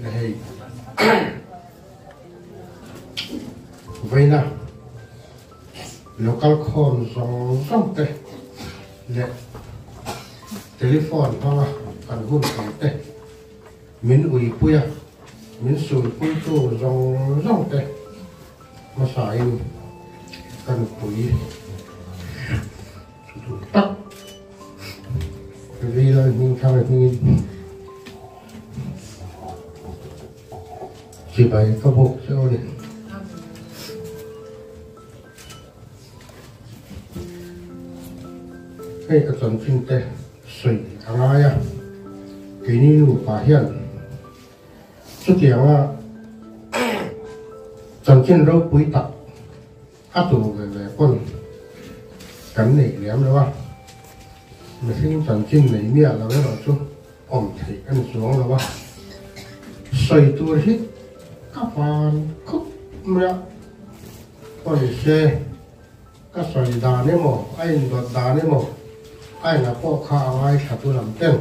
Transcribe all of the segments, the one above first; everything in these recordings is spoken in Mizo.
Le hei vawiina local khawm zawng zawng te leh telephone hmanga kan hun tam te min uipui a, min sulpuitu zawng zawng te hmasain ka nupui duh tak Vila hming thar hmingin chibai ka bawk che aw ni. Hei ka chanchin te sawi a ngai a, keini nupa hian chutianga chanchin ropui tak A tur ve ve pawn kan neih lem lo a, mihring chanchin nei miah lo erawh chu awm theih a ni chuang lo a, sawi tur hi ka van khup mai a, pawn se ka sawi dan emaw a indawt dan emaw a enga pawh kha a ngaithla tu lam ten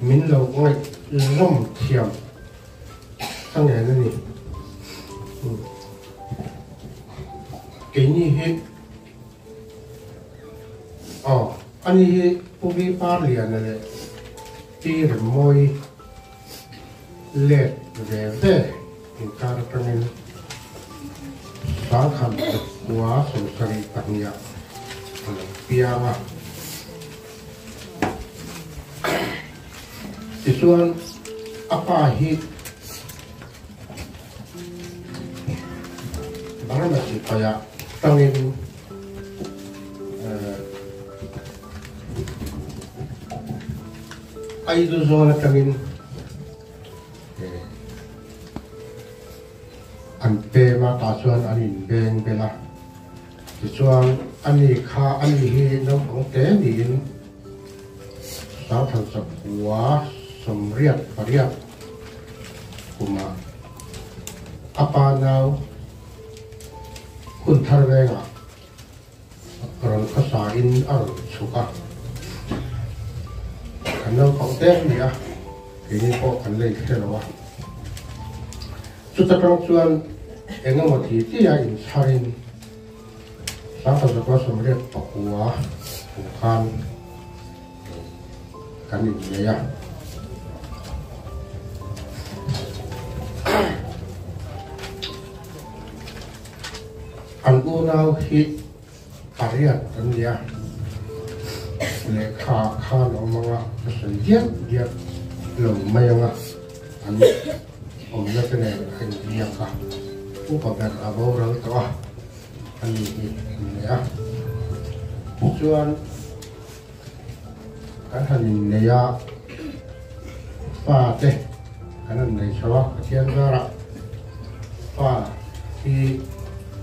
min lo ngaih zawm thiam ka ngen a ni. Keini hi aw ani hi Pu Vi Parliana leh Pi Remmawi let ve ve inkar atangin Sangkhat khua 72 ah a lo piang a. Tichuan a pa hi Burma sipai ah tangin Aizawl atangin an pem a, tah chuan an inbeng bel a. Tichuan ani kha ani hi naupang te niin 1998 kumah a pa nau hun thar vengah rawn khawsa in a rawn chhuk a, kan naupang te a ni a, keini pawh kan la inhre lo a. Chuta tang chuan eng emaw ti ti a inchharin 1989 kum khan kan innei a. An unau hi pariat an ni a, lehkha khan awm anga ka sawi diak diak lo mai anga an awmna te nen a inbiak a, upa ber a boral tawh a, ani hi an nei a. Tichuan kan han innei a, fa te kan han nei chho a, Pathian zarah fa hi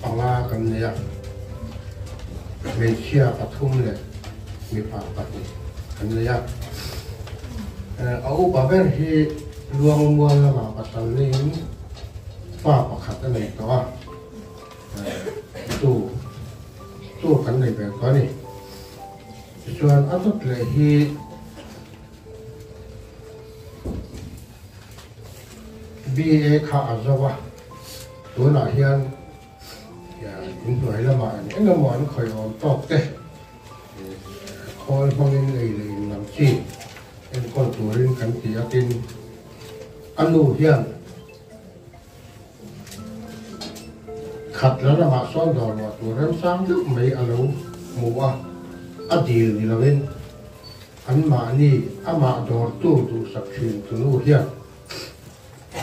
panga kan nei a, hmeichhia pathum leh mipa pahnih kan nei a. A upa ber hi Luangmual lamah pasal neiin fa pakhat a nei tawh a. Tu tu kan nei ve tawh a ni. Tichuan a dawt leh hi BA kha a zo a, tunah hian inhnuai lamah eng eng emaw an khawih awm tawk te khawl hmangin ei leh in lam chi enkawl turin kan ti a tin a nu hian Khat la ramah sawn dawr luah tur remchang deuh mai a lo hmu a, a dil ni loin anmahni amah dawrtu duhsak thin tunu hian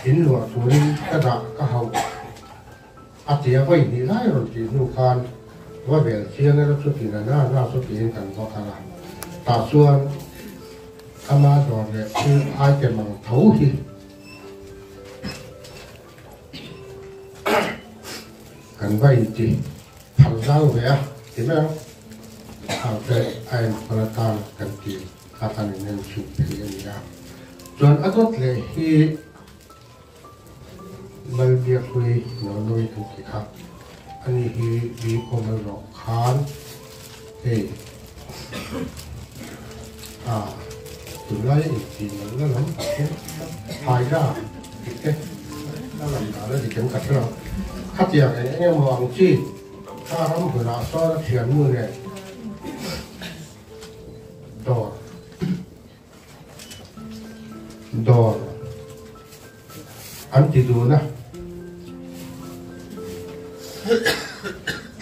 in luah turin ka dah ka hauh a tia vawi hnih lai rawn tih hnu khan va vel chiang ela chuti na na na chu tiin kan va kal a, tah chuan ama dawr leh thil item ang tho hi Kan va inti phal zau ve a ti mai ang. Thau te a enkawl atan kan ti a kan inen chhuk phei a ni a. Chuan a dawt leh hi Lalbiakhlui Nonoi kan ti kha. Ani hi Bikawm a zawh khan hei a tunlai intih nalh na lam tak hi Haira. te a lam dan a dik em ka hre lo. Khatiang eng eng emaw ang chi kha ram hunah sawn a thiannu nen dawr dawr an ti dun a.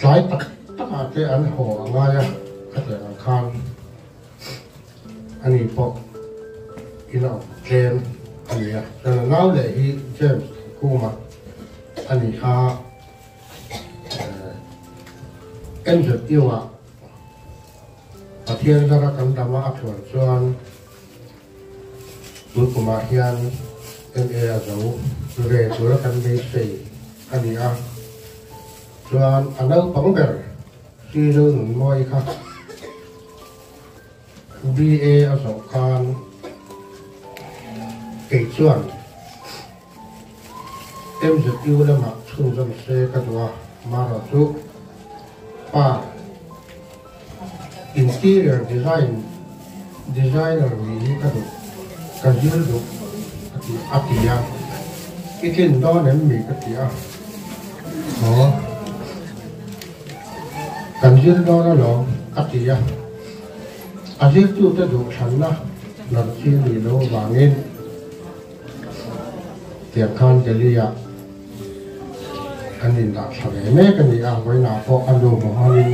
Tlai tak takah te an haw a ngai a, khatiang ang khan. Ani pawh in a awm tlem a ni a, chuan a nau leh hi James Thangkhuma a ni a, NZU ah Pathian zara kan dam a a tluan chuan tun kumah hian MA a zo ve tura kan beisei a ni a, chuan a naupang ber Silo Nunmawi kha BA a zawh khan kei chuan MZU lamah chhunzawm se ka duh a, marawh chu pa interior design designer nih hi ka duh, ka zir duh a ti a ti a, i tlin dawn em mi ka ti a, aw. Kan zir dawn alawm, a ti a. A zirtute duhthlanna lam chi a nih loh avangin tiang khan Delhi-ah an indah thla ve mek a ni a, vawiinah pawh a nu hmu hmangin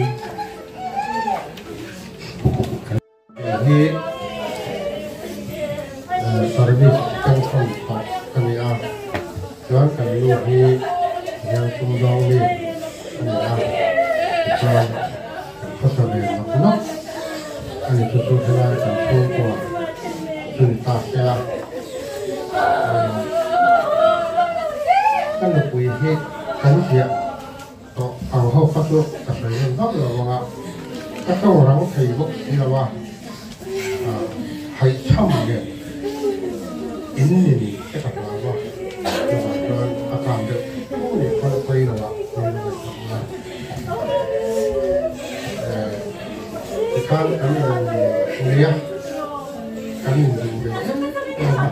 kan. Hei hi service pension tawh a ni a, chuan kan nu hi riang sum dawng mi a ni a, tichuan kan khawsa ve nawk nawk a ni chu chu helai kan chhungkua chu ni ta se a, ka nupui hi kan ziah. Tawh ang ho kha chu ka sawi ngam vak lo ang a, ka tawng rang thei bawk si lo a, haihchham leh in nin te ka hlau a, chuvang chuan a kang deuh fu nih khawn pawi lo ah min lo ngaihtuah ang a. Tikhan kan in nei a, kan induh ve em em a.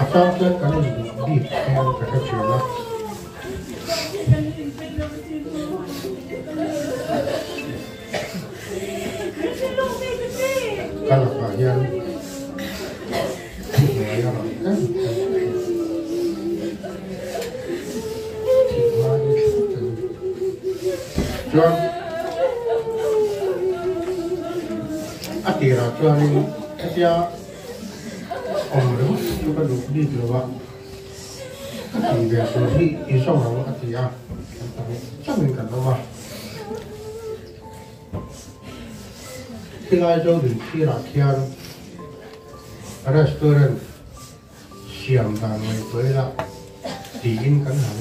A chang chuan kan induh bik hian ka hre thin a. Ka lakah hian thuhnuai a rawn em em thin. Thih hma ni thleng thleng. Chuan a tirah chuanin hetia Awm ringawt chu ka duh bik lo a, ka tih ve tur hi i zawng ang a ti a, kan pahnih chauhin kan awm a. Khilai zo dun sirah khian restaurant siam dan ngaihtuah ila tiin kan han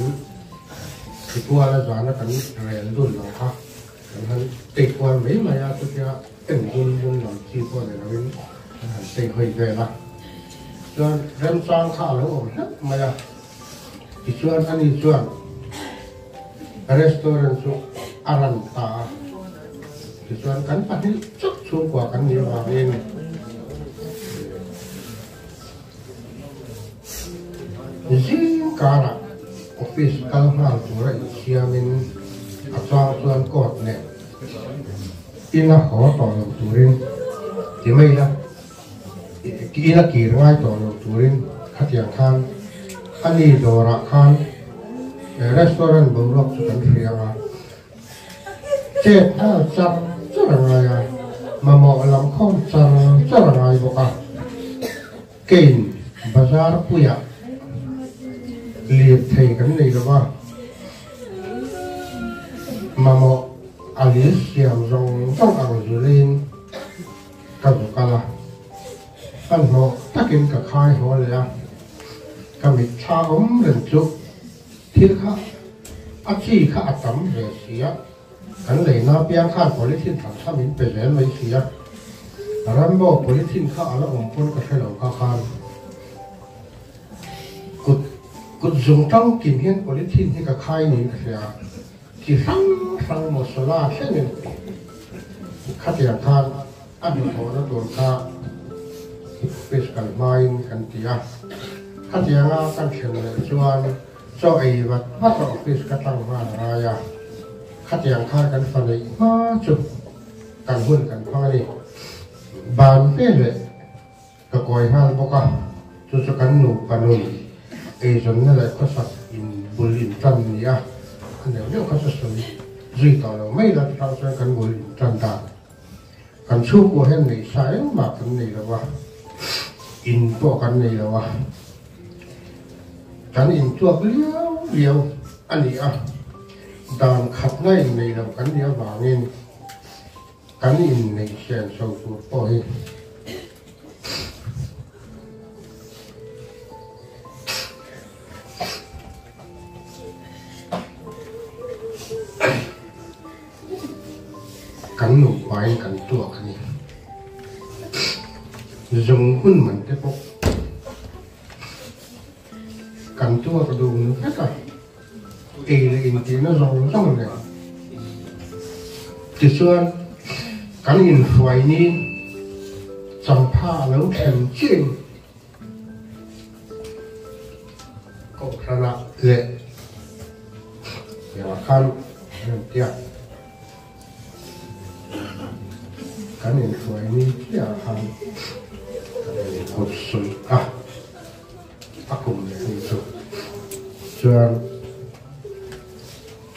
tikual a, zana kan rel dun ang kha. Kan han tei kual mai mai a, chutia en dun dun lam chi pawh ni loin kan han tei hawi vel a. Chuan remchang kha a lo awm hlauh mai a, tichuan ani chuan restaurant chu a ran ta a, tichuan kan pahnih chauh chhungkua kan nih avangin Zing karah office kal nghal tura insiamin a chang chuan court leh ina haw tawh lo turin ti mai la, ina kir ngai tawh lo turin khatiang khan a ni dawrah khan restaurant boruak chu kan hria a, chet nghal char char a ngai a, mamawh lam khawm char char a ngai bawk a. Kein bazar puiah lirthei kan nei lo va, mamawh a lir siam zawng zawng ang zulin ka zu kal a, hmanhmawh takin ka khai haw leh a, ka mitthla awm reng chu thil kha a chi kha a tam ve si a. Kan leina piang khan polythene tham kha min pe zel mai si a, Rambo polythene kha a la awm pawn ka hre lo kha khan kut kut zung tang kim hian polythene hi ka khai niin ka hria a, chi hrang hrang masala thlengin khatiang khan a hnathawhna tur kha. Office kal hmain kan ti a. Khatianga kan thlen leh chuan chaw ei vat vat a office ka tlang nghal a ngai a. Khatiang khan kan fa neih hma chu kan hun kan hmang a ni. Ban ve leh ka kawi nghal bawk a, chu chu kan nupa nun eizawnna leh khawsak in bul in tan ni a, a neuh neuh kha chu sawi zui tawh lo mai la chutah chuan kan bul in tan dan. Kan chhungkua hian neih sa engmah kan nei lo a, in pawh kan nei lo a, kan intuak liau liau a ni a, dan khatna in nei lo kan nih avangin kan inneih hrian chho tur pawh hi Kan nupain kan tuak a ni. Zung hun man te pawh kan tuak dun vek a, ei leh intihna zawng zawng nen. Tichuan, kan inhruai ni champha a lo thlen chiah in Kohhranah leh Tiangah khan an tia kan inhruai ni chiahah khan kan inkut suih a, a kum leh ni chu chuan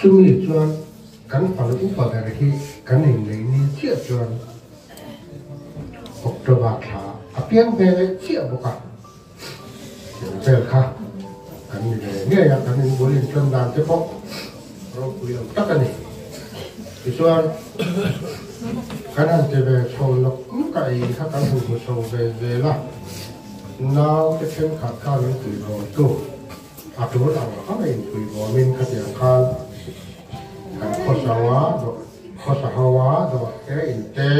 chumi chuan kan fanu upa ber hi kan inneih ni chiah chuan October thla a piang ve leh chiah bawk a, thil vel kha kan ni ve ngei a, kan inbul inṭan dan te pawh ropui lo tak a ni. Tichuan, kan han ti ve chho nawk nawk a, ei kha kan han hmu chho ve zel a, naute thenkhat khan min puibawm tu a tul ang ang a inpuibawmin khatiang khan kan khawsa a, Khawsa ho a dawr te in te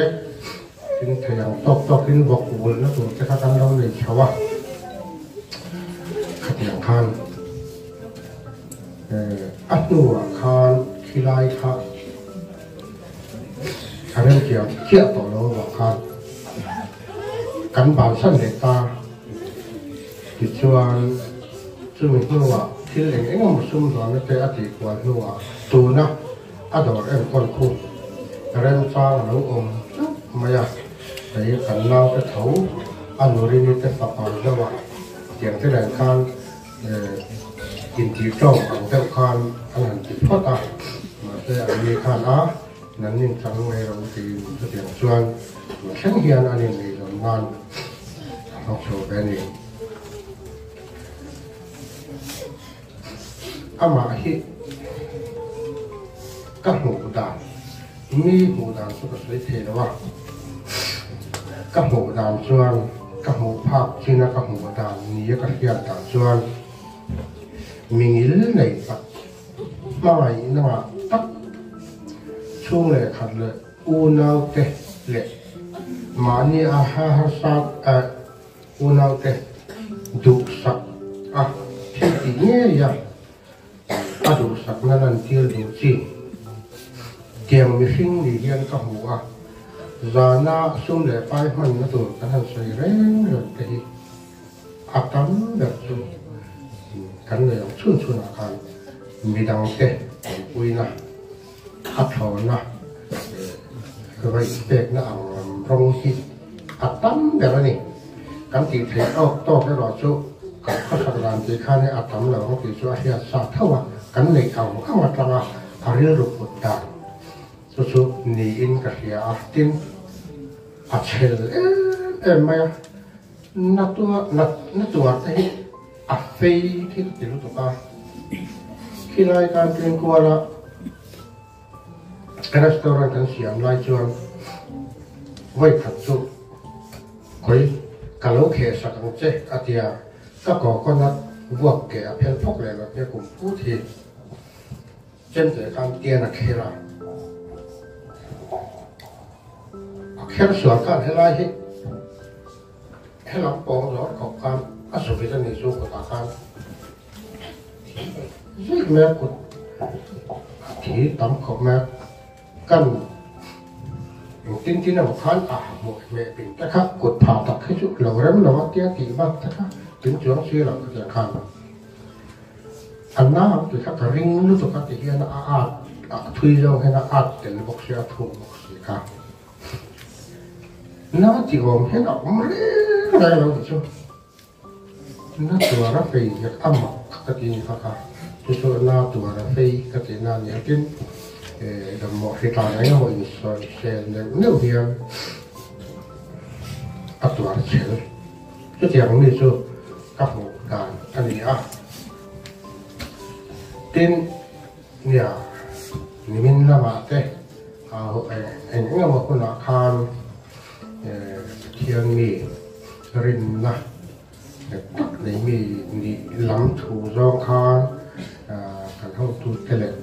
tin thei ang tawk tawk in vawk vulhna tur te kha kan lo nei chho a, khatiang khan a hnuah khan khilai kha a remtiang chiah tawh lo avang khan kan bansan leh ta tichuan chumi hnuah thil eng eng emaw sumdawnna te a tihkual hnuah tuna A dawr enkawl khu remchang a lo awm hlauh mai a, hei kan naute tho a nurini te fapa deuh a, tiang te nen khan intih tawng ang deuh khan an han ti phawt a, mahse an ni khan a nan nin chang mai lo tiin chutiang chuan tun thleng hian an inneizawn nan a hmang chho ve a ni. Amah hi ka hmuh dan, mi hmuh dan chu ka sawi thei lo a, ka hmuh dan chuan ka hmuh phak chin a ka hmuh dan nia ka hriat dan chuan mi ngil nei tak, hmangaihna ngah tak, chhung leh khat leh unaute leh mahni a harsa Unaute duhsak a thil tih ngei a, a duhsakna lantir duh chi. Tiang mihring ni hian ka hmu a, zana sum leh pai hmanna tur kan han sawi reng reng te hi a tam ber chu kan nei ang chhun chhunah khan midangte awmpuina, a thlawna leh vaihpekna ang lam rawng hi a tam ber a ni. Kan tih theih tawk tawk erawh chu kan khawsak dan tih khan a tam lo ang tih chu a hriat sa tho a, kan neih ang ang atanga a rilru put dan chu chu niin ka hria a, tin a chhel em em mai a, na tua na tuar te hi A fei thil ti lutuk a, khilai kan tleng kual a restaurant kan siam lai chuan vawi khat chu khawi ka lo kheh sak ang che a ti a, ka coconut vuak ke a phel phawk leh lo nia kum phut hi chemte khan tian a kher a, a kher sual khan helai hi. Helam pawng zawr khawp khan a zuvit a nih chu kutah khan zui mai a kut a thi tam khawp mai a kan. Engtin tin emaw khan a hmuh hmeh pin te kha kut phah tak hi chu lo rem lo a tia tih vak te kha tling chuang si lo ka tiang khan a na ang tih kha ka ring lutuk a ti hian a at a thui zawng hian a at tel bawk sia a thuk bawk si kha na ti awm hian a awm reng reng lo tih chu. Na tuara fei hi a mak ka ti ni kha kha, chu chu na tuara fei ka tih na a ni a, tin damawh hri tlan eng emaw insawi sel neuh neuh hian a tuar chhel. Chutiang mi chu ka hmuh dan a ni a, tin nia nimin lamah te eng eng emaw hunah khan Pathian mi rinna nghet tak nei mi nih lam thu zawng khan kan hotute leh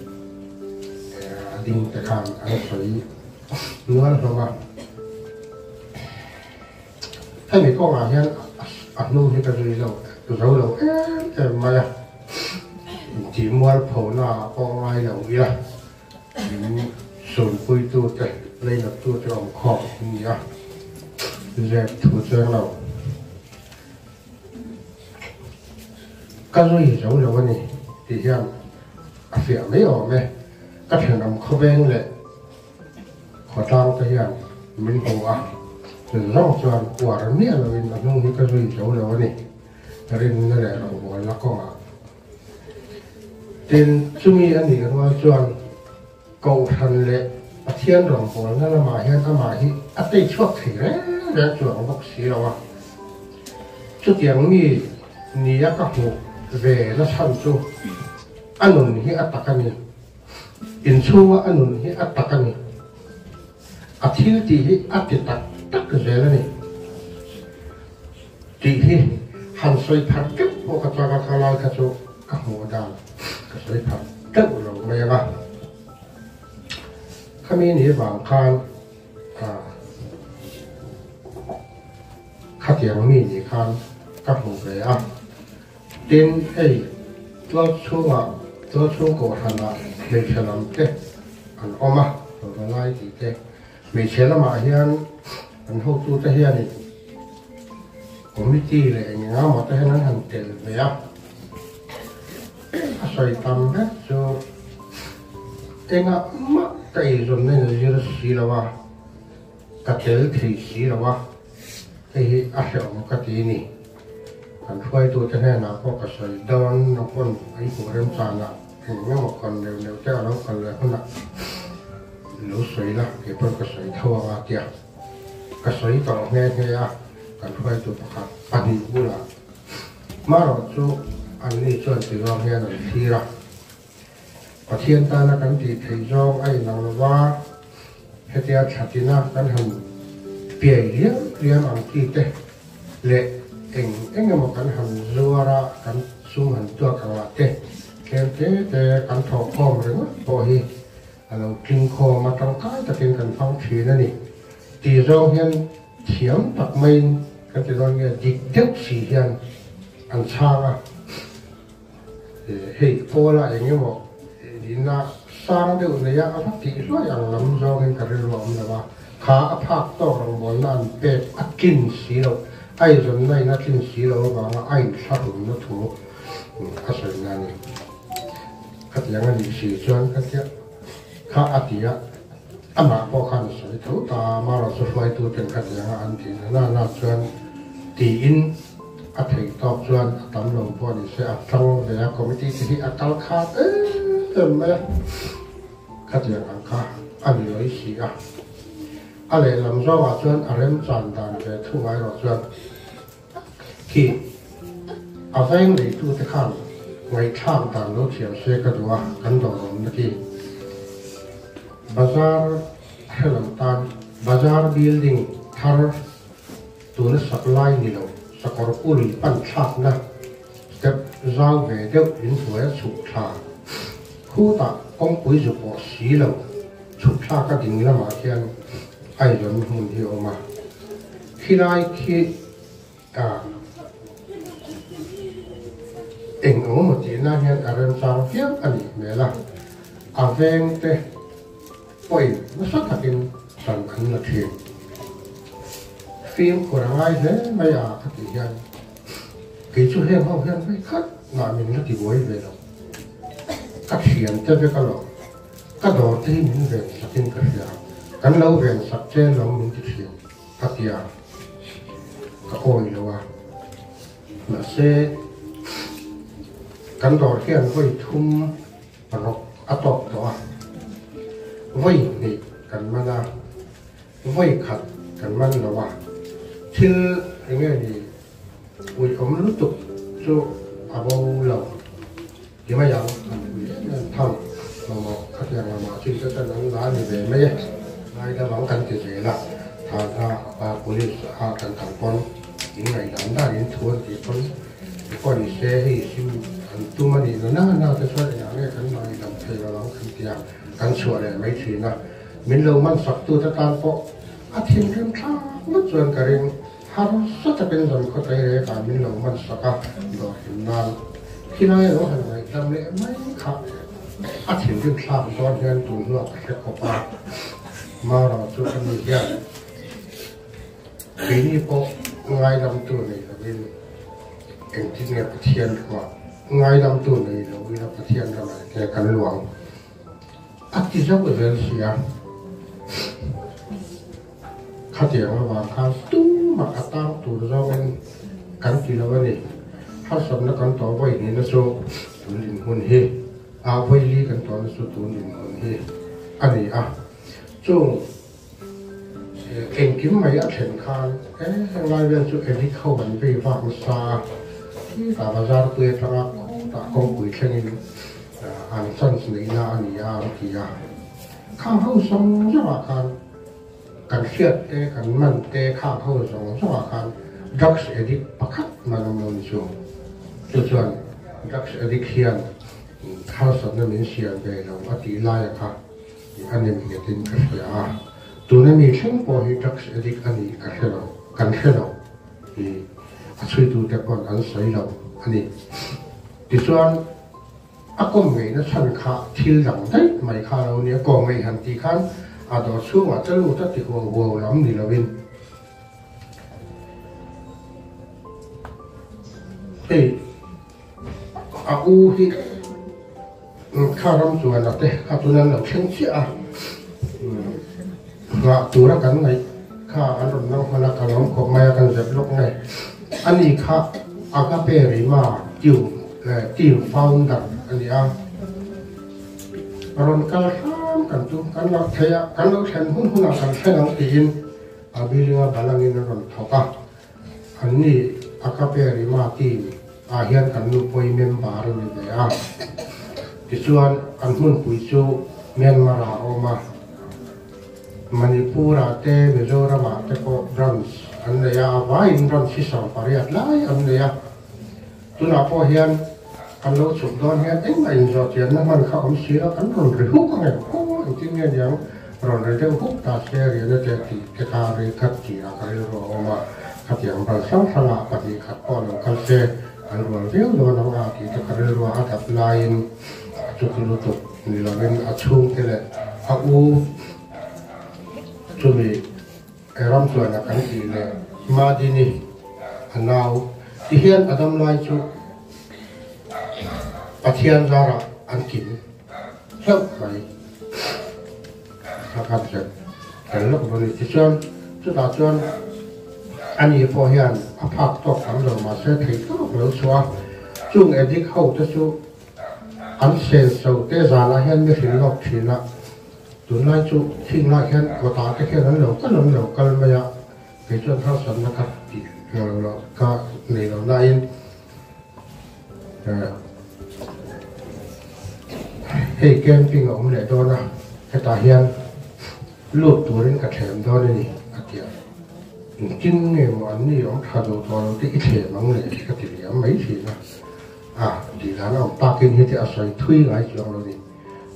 a dingte khan an sawi nual hlawm a. Hemi kawngah hian a hnung hi ka zui lo zo lo em em mai a, intihmualphona ah pawh ngai lo ila. Min sunpuitute, leinattute awm khawm an ni a, zep thu chuang lo. Ka zui zo lo a ni tih hian a fiah mai awm e. Ka thenawm khawveng leh khawtlang te hian min hmu a, zawng chuan uar miah loin a hnung hi ka zui zo lo a ni, rinna leh rawngbawlna kawngah. Tin, chumi a nih rual chuan Kohhran leh Pathian rawngbawlna lamah hian amah hi a tei chhuak thei reng reng chuang bawk si lo a. Chutiang mi nia ka hmuh ve na chhan chu a nun hi a tak a ni. Inchhunga a nun hi a tak a ni. A thil tih hi a ti tak tak zel a ni tih hi han sawi phar teuh pawh ka chak a, kha lai kha chu ka hmuh dan ka sawi phar teuh lo mai ang a. Khami ni vang khan khatiang mi ni khan ka hmu ve a. Tin, hei tual chhungah, tual chhung kohhranah hmeichhe lam te an awm a, rawlai tih te. Hmeichhe lamah hian an hotute hianin committee leh eng eng emaw te hian an han tel ve a. A sawi tam vek chu engah mah ka eizawnna in a zir si lo a, ka tel thei si lo a, hei hi a hrehawm ka ti a ni. Kan hruaitute hnenah pawh ka sawi dawn a pawn a i hmuh remchanah eng emaw kawn neuh neuh te a lo kal leh hunah lo sawi la, kei pawn ka sawi tho ang a tia. Ka sawi tawh nghe nghe a, kan hruaitu pakhat pahnih bulah hmarawh chu anni chuan ti zawng hian an thlir a. Pathian tana kan tih theih zawng a inang lo va, hetia thlatina kan han piai liam liam ang chi te leh eng eng emaw kan han zuar a, kan sum han tuak angah te tlem te te kan thawhkhawm ringawt pawh hi a lo tling khawm a, tangkai takin kan hmang thin a ni tih zawng hian thiam tak maiin kan ti dawn nge dik deuh si hian an chhang a. Hei Paula eng emaw nihna sang deuh neia a va tih hluai ang lam zawngin ka rilru a awm lo a, kha a phak tawk rawngbawlna an pek a tlin si loh, a inzawnna in a tlin si loh avanga a inthlahrunna thu a sawi na a ni. Khatiang a nih si chuan ka tia kha a ti a, amah pawh khan a sawi tho ta a, amaherawhchu hruaituten khatianga an tih na na na chuan tiin, A theih tawk chuan a tam lo pawh ni se a tang ve a, committee te hi a kal khat em em mai a, khatiang ang kha a ni lawih si a. A lehlam zawngah chuan a remchan dan ve thung erawh chuan khi a veng neitute khan ngaihthlak dan lo thiam se ka duh a, kan dawrawmna khi bazar hrelo tan bazar building thar Tuna sak lai ni lo, sakawr pului pan thlakna step zau ve deuh in hnuai a chhuk thla. Khutah kawngpui zu pawh si lo, chhuk thlak a ding lamah khian Aizawn hmun hi a awm a. Khilai khi ah eng eng emaw tih nan hian a remchang viau a nih hmel a, a veng te pawhin nasa takin tan an. an la thin. Fimkhur a ngai hle mai a ka tih hian kei chu heng ho hian vei khat mah min la ti buai ve lo. Ka thian te vek alawm. Ka dawr te hi min ven sakin ka hria. Kan lo ven sak che lo min ti thin ka tia ka awi lo a. Mahse kan dawr hian vawi thum rawk a tawk tawh a. Vawi hnih kan man a. Vawi khat kan man lo a, thil eng nge ni uiawm lutuk chu a bo lo ti mai ang, an ui em em thang mamawh khatiang lamah chin te chuan an la ni ve mai e, ngaidam ang kan ti zel a, thana a police a kan kal pawn in ngaihdan danin thu an tih pawn ti pawh ni se hei sim an tum a nih na na na te chuan engah nge kan ngaidam thei lo ang kan ti a, kan chhuah leh mai thin a. Min lo man sak tute tan pawh a thinrim thlak ngawt chuan ka ring. Harsa takin zan khaw tlai rek ah min lo man sak a, dawr hlim nan khilai a lo han ngaihdam leh mai kha a thinrim thlak dawn hian tun hnuah ka hre khawp a. Mara chu ka ni hian keini pawh ngaidamtu nei lovin engtin nge Pathian ramah ngaidamtu nei lo ila Pathian ramah enge kan luang. A ti zauh zel si a, khatiang avang khan tumah a tang tur zawngin kan ti lo a ni. Harsatna kan tawh vawi hnihna chu tun dinhmun hi, a vawi li kan tawhna chu tun dinhmun hi a ni a. Chung engkim mai a thlen khan e henglai vel chu Eric ho an vei vak nasa a, khitah bazar pui atanga khutah kawngpui thlengin an chance neihna a ni a an ti a. Khang ho zawng zawngah khan kan hriat te kan man te khang ho zawng zawngah khan drugs addict pakhat man awm lo ni chu. Chu chuan drugs addict hian harsatna min siam ve lo a tih laia kha A nem nghetin ka hria a, tuna mi thleng pawh hi drugs addict a nih ka hre lo, kan hre lo tih a chhuitute pawn an sawi lo a ni. Tichuan, a kawm ngeihna chhan kha thil dang daih mai kha a lo ni a, kawm ngeih han tih khan a dawr chhungah te lut a ti huau huau lam ni lovin hei a u hi Kha ram chuan a te kha tuna an lo thleng chiah a, nghah tura kan ngaih kha an rawn lang hman a, ka lawm khawp mai a, kan zep lawk nge. Ani kha Agape Rima team founder a ni a, rawn kal hram kan tum, kan lo thei a, kan lo thlen hun hunah kan thlen ang tiin a building a balangin a rawn thawk a. An ni Agape Rima team ah hian kan nu pawi member a ni ve a. Tichuan an hmunpui chu Myanmar ah a awm a. Manipur ah te Mizoram ah te pawh branch an nei a, a vaiin branch hi 18 lai an nei a. Tunah pawh hian kan lo chhuk dawn hian engmah inzawhchianna hman kha awm si lo, an rawn ri huk ang em? Aw engtin nge niang rawn ri deuh huk ta se rian a che tih te kha ri khat tih ah ka rilru a awm a, khatiang bal hrang hrang ah pahnih khat pawh lo kal se an rual viau dawn ang a tih te ka rilru a dap laiin a chuti lutuk ni lovin a chhungte leh a u chumi Ram chuan a kan tih leh Madini a nau ti hian a dam lai chu Pathian zarah an kim hlauh mai. A khat zet tel lawk dawn a ni. Tichuan chutah chuan ani pawh hian a phak tawk tam lo mahse thei tawk lo chhuah a, chung addict ho te chu an senso te zanah hian mi hrilh lawk thin a. Tunlai chu thing lai hian kawtah te hian an lo kal an lo kal mai a, kei chuan harsatna ka tih lo lo ka nei lo nain hei camping a awm leh dawn a, hetah hian lut turin ka thlem dawn a ni a ti a, engtin nge maw an ni awm tha duh tawh lo te i thlem ang le ka ti liam mai thin a, a tih dan a awm takin heti a sawi thui ngai chuang lo ni.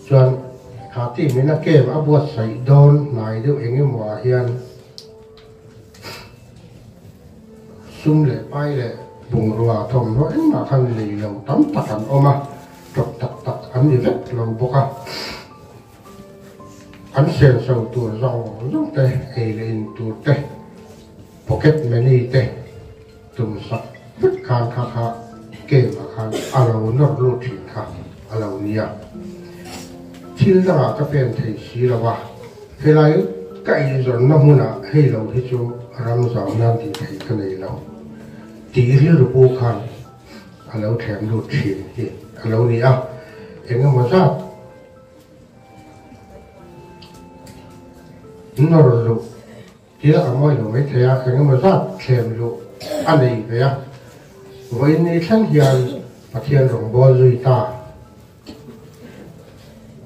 Chuan kha team in a camp a buatsaih dawn hnai deuh eng emaw ah hian sum leh pai leh bungrua thawmhnaw engmah khan lei lo tam tak an awm a, tawp tak tak an ni vek lo bawk a. An senso tur zawng zawng te, ei leh in tur te, pocket money te tum sak vek khan kha kha game ah khan a lo nawr lut thin kha a lo nia. Thil dangah ka pen thei si lo a, helai ka eizawnna hmunah hei lo hi chu ram zau nan tih theih ka nei lo tih rilru pu khan a lo thlem lut thin hi a lo ni a, engemaw zat Nawr luh thil a mawi lo maithei a, engemaw zat thlem luh a nei ve a, vawiin ni thleng hian Pathian rawngbâwl zui ta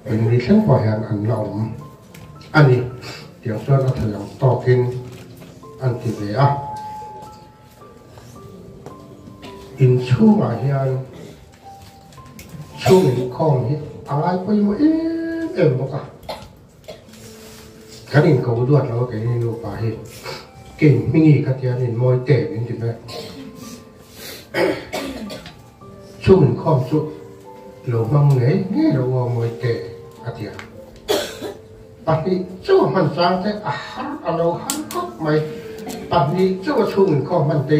vawiin ni thleng pawh hian an la awm a ni tiang chuan a thei ang tawkin an ti ve a. Inchhungah hian. Chhung inkhawm hi a ngai pawimawh em em bawk a, kan inko duat lo a keini nupa hi kei hmingi kha tian in mawi te min ti mai. Chhung inkhawm chu lo hmang ngei ngei lo aw mawi te a ti a, pahnih chauh a hman chang te a har a lo har khawp mai, pahnih chauh a chhung inkhawm hman te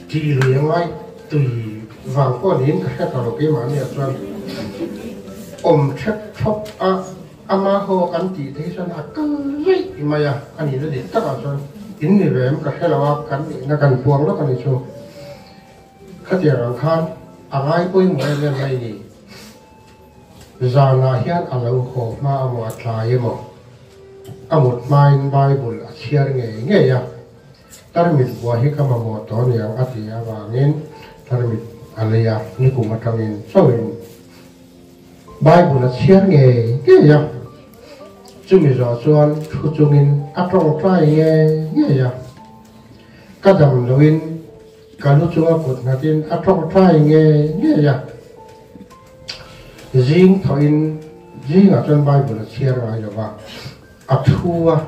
tih lui a ngai. Tui vang pawh niin ka hre ta lo keimahni ah chuan awm thep thawp a ama haw kan tih te hi chuan a kal daih mai a, a nihna dik takah chuan in ni ve em ka hre lo a, kan nihna kan puang lawk a ni chu. Khatiang ang khan a ngai pawimawh em em mai ni. Zanah hian a lo haw hma emaw a tlai emaw a mut hmain Bible a chhiar ngei ngei a. Tarmit buai hi ka mamawh tawh aniang a ti avangin tarmit a lei a, nikum atangin chauhin Bible a chhiar ngei ngei a, chumi zawh chuan thu chungin a tawngtai ngei ngei a, ka dam loin ka lu chunga kut nghatin a tawngtai ngei ngei a, zing thawhin zingah chuan Bible a chhiar ngai lo va, a thu a.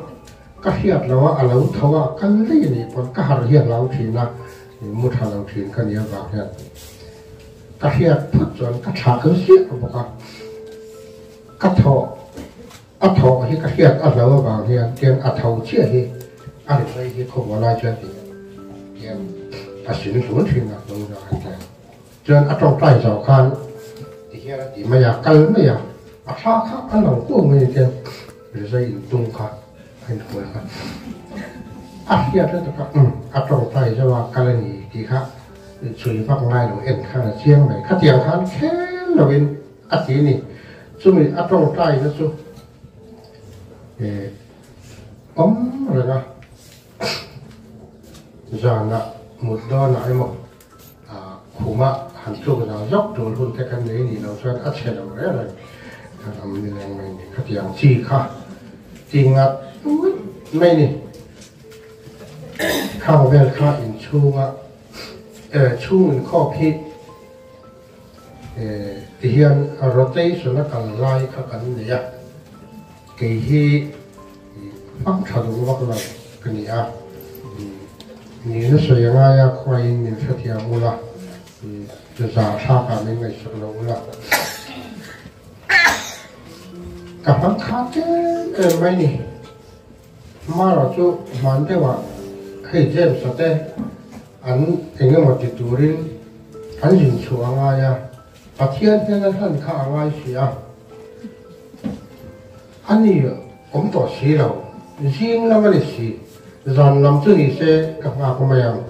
Ka hriat lo a, a lo tho a, kal daih a nih pawn ka harh hi a hlau thin a, mu tha lo thin ka nih avang hian ka hriat phut chuan ka thlah kal ziah bawk a, ka thawh a thawh hi ka hriat a hlo avang hian tiang a tho chiah hi a ri mai hi khawmual lai chuan tih tiang a sin hlun thin a lo na a tia chuan a tawngtai zawh khan ti hian a ti mai a, kal mai a, a thla kha a lo kuau mai a tiang. Rizai intung kha a inhual kha a hriat hret a umm a tawngtai zauh a kal a ni tih kha chhui vak ngai lo en khan a chiang mai. Khatiang khan khel loin a ti a ni. Chumi a tawngtaina chu eh awm reng a, zanah mut dawnah emaw Khuma han tluk zau zawk tul hun te kan nei nih loh chuan a chhe lo reng reng kan awm ni leng mai ni. Khatiang chi kha ti ngat ngat mai ni. Khang vel kha inchhunga chhung inkhawp hi tihian rotation a kal lai kha kan nei a, kei hi Hmang tha duh vak lo ka ni a, nihna sawi a ngai a, khuaiin min hrethiam ula, za thlakah min ngaihsak lo ula. Ka hmang kha tlem em mai ni. Mara chu hman deuhah hei James-a te an eng emaw ti turin an zin chhuah a ngai a, Pathian hnena hlan kha a ngai si a. A ni awm tawh si lo, zing lam a ni si, zan lam chu ni se ka nghak mai ang,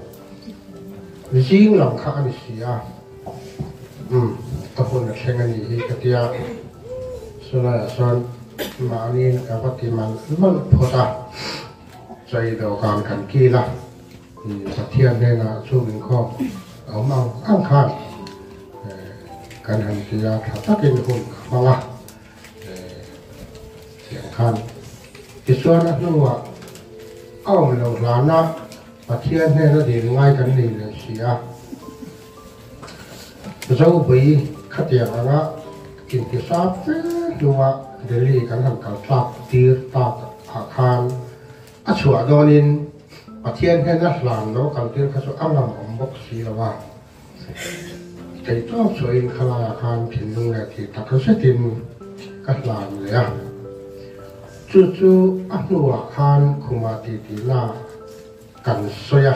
zing lam kha a ni si a, umm ka hun a thleng a nih hi ka tia, chulaiah chuan mahniin ka va ti malh malh phawt a, chei dawhkan kan kil a, Pathian hnenah chu inkhawm a awm ang ang khan kan han ti a, tha takin hun ka hmang a. Tiang khan tichuan a hnuah a awm loh hlana Pathian hnena dil ngai kan nei leh si a. Zobui khatiang anga intisap fe hnua Delhi kan han kal tlak tir tak ah khan a chhuah dawnin Pathian hnena hlan lo kal tir kha chu a ngam awm bawk si lo a. Theihtawp chhuahin khalaiah khan thinlung leh tih tak zetin. ka hlan leh a. Chu chu a hnuah khan khumah titi-na kan sawi a.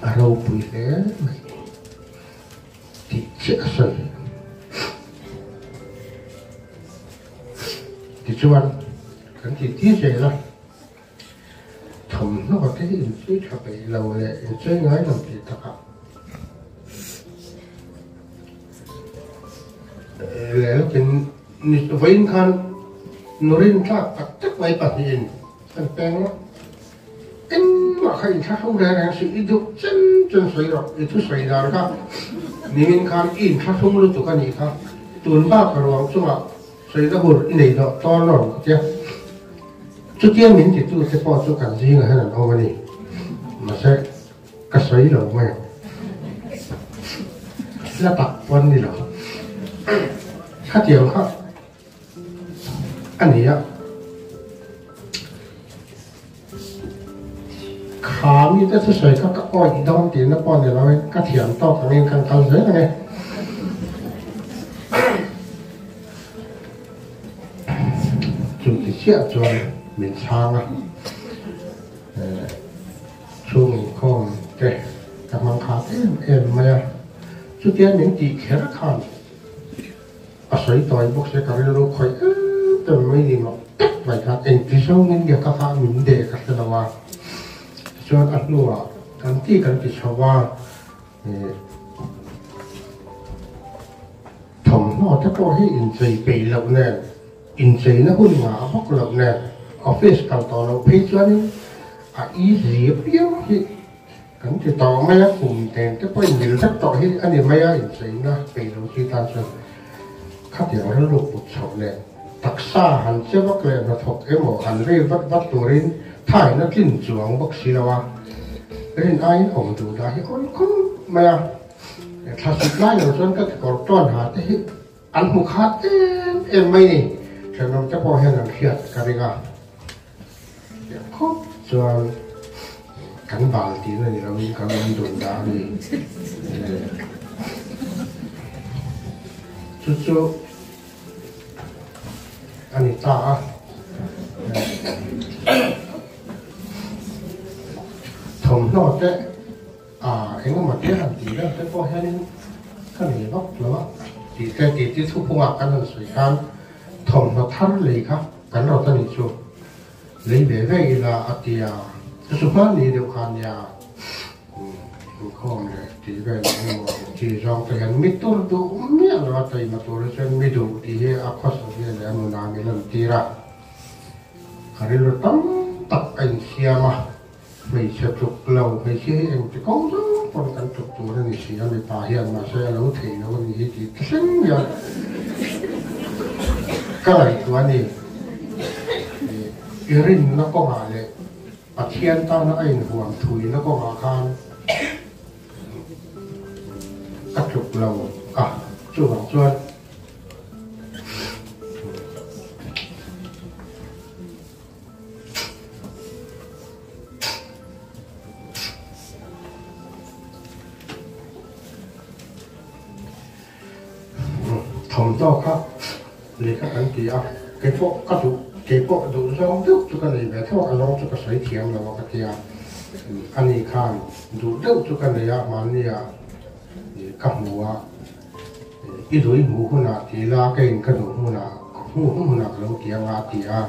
A ropui hle mai tih chiah a sawi. Tichuan kan titi zel a, thawmhnaw te hi inchei tha peih lo leh inchei ngai lo tih takah leh lawkin vawiin khan nurin tlak tak tak mai pahnihin Kan peng a, engmah kha inthlahrung reng reng suh, i duh chen chen sawi rawh, i thusawi dan kha nimin khan i inthlahrung lutuk a nih kha, tun bak ruang chungah sawina hur i nei dawh tawn rawh ka tia. Chutia min titu te pawh chu kan zingah hian an awm a ni, mahse ka sawi lo mai ang, la tak pawh an ni lo, khatiang kha. A ni a, kha mite thusawi kha ka awih dawn tihna pawh ni loin ka thiam tawk angin kan kal zel ang e. Chu ti chiah chuan min chhang a, chhung inkhawm te ka hmang khat em em mai a, chutia min tih kher khan A sawi tawi bawk se ka rilru khawih em em mai ni mah tak mai khan engti zawngin nge ka kha min deh ka hre lo a, tichuan a hnuah kan ti kan ti chho a, ih thawmhnaw te pawh hi inchei peih loh nen, incheina hun ngah bawk loh nen, office kal tawh loh phei chuanin a easy apiang hi Kan ti tawh mai a, kum teng te pawhin mil vek tawh hi a ni mai a, incheina peih lo chi tan chuan khatiang rilru put chhoh leh taksa han che vak leh hnathawk emaw han rei vat vat turin thaina tlin chuang bawk si lo a, rin aiin awm duh dah hi awl khawp mai a, thlasik lai lo chuan ka kekawr tawn ha te hi an hmu khat em em mai ni, thenawm te pawh hian an hriat ka ring a. Khawp chuan kan bal tihna ni loin kan awm dun dah a ni. Chu chu a ni ta a. Thawmhnaw te a engemaw te han tih vel te pawh hianin ka nei vak lo a. Tih te tih te thuphungah kan han sawi khan thawmhnaw thar lei kha Kan rawt a nih chu lei ve ve ila a ti a, chu chu hmanni deuh khan nia inkhawm leh tih vel ang emaw chi zawng te hian mi tur duh miah lo a taima tur hi chuan mi duh tih hi a khawsa zia leh a nunah min lan tir a, ka rilru tam tak a insiam a, hmeichhe tluk lo, hmeichhia hi engti kawng zawng pawn kan tluk tur a ni si a, mipa hian mahse a lo thei lo a ni hi tih thleng hian ka ngaihtuah a ni. I rinna kawngah leh Pathian tana a inhuam thuina kawngah khan ka tluk lo a, chuvang chuan Thawmhnaw kha lehkha kan ti a, keipawh ka duh, keipawh duh zawng deuh chu ka nei ve tho a, a zawng chu ka sawi thiam lo a ka ti a, ani khan duh deuh chu ka nei a, mahnia ka hmu a. I duh i hmuh hunah ti ila ka in ka duh hmunah hmuh hmunah ka lo ti anga a ti a,